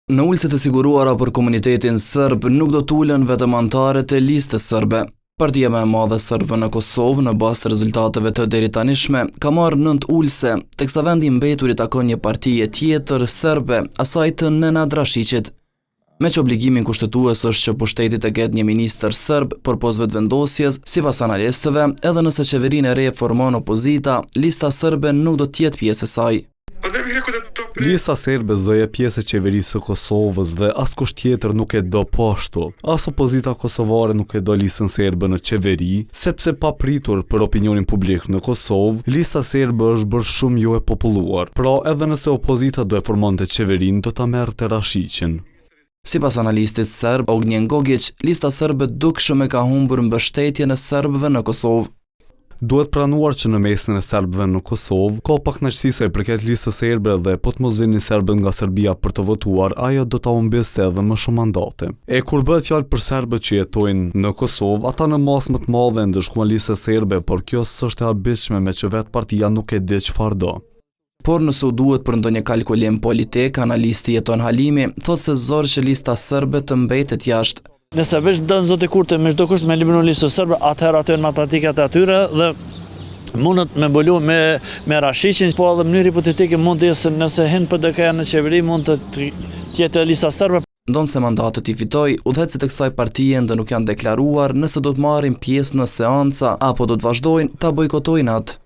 Në ulëset e siguruara për komunitetin serb nuk do të ulen vetëm anëtarët e Listës Serbe. Partia më e madhe serbe në Kosovë, në bazë të rezultateve të deritanishme, ka marrë 9 ulëse, teksa vendi i mbetur i takon një partie tjetër serbe, asaj të Nenad Rashiqit. Meqë obligimi kushtetues është që pushteti të ketë një ministër serb përpos Vetëvendosjes, sipas analistëve, edhe nëse qeverinë e re formon opozita, Lista Serbe nuk do të jetë pjesë e saj. Lista serbe s'do jetë pjesë e qeverisë së Kosovës dhe askush tjetër nuk e do po ashtu. As opozita kosovare nuk e do listën serbe në qeveri, sepse papritur për opinionin publik në Kosovë, lista serbe është bërë shumë jo e populluar. Pra edhe nëse opozita do e formonte qeverinë do ta merrte Rashiqin. Sipas analistit serb Ognjen Gogiq, lista serbe dukshëm e ka humbur mbështetjen e serbëve në Kosovë. Duhet pranuar që në mesin e serbëve në Kosovë, ka pakënaqësi sa i përket listës serbe dhe po të mos vinin serbët nga Serbia për të votuar, ajo do ta humbiste edhe më shumë mandate. E kur bëhet fjalë për serbët që jetojnë në Kosovë, ata në masë më të madhe e ndëshkuan listën serbe, por kjo s'është e habitshme meqë vetë partia nuk e di çfarë do. Por nëse u duhet për ndonjë kalkulim politik, analisti Jeton Halimi thotë se zor që Lista Serbe të mbetet jashtë. Nëse veç don zoti Kurti me çdo kusht me eliminu Listën Serbe, atëherë ato janë matematikat e atyre dhe mundet me mbulu me me Rashiqin, po edhe në mënyrë hipotetike mund të jetë se nëse hyn PDK-ja në qeveri mund të jetë edhe Lista Serbe. Ndonëse mandatet i fitoi, udhëheqësit e kësaj partie ende nuk janë deklaruar nëse do të marrin pjesë në seanca apo do të vazhdojnë ta bojkotojnë atë.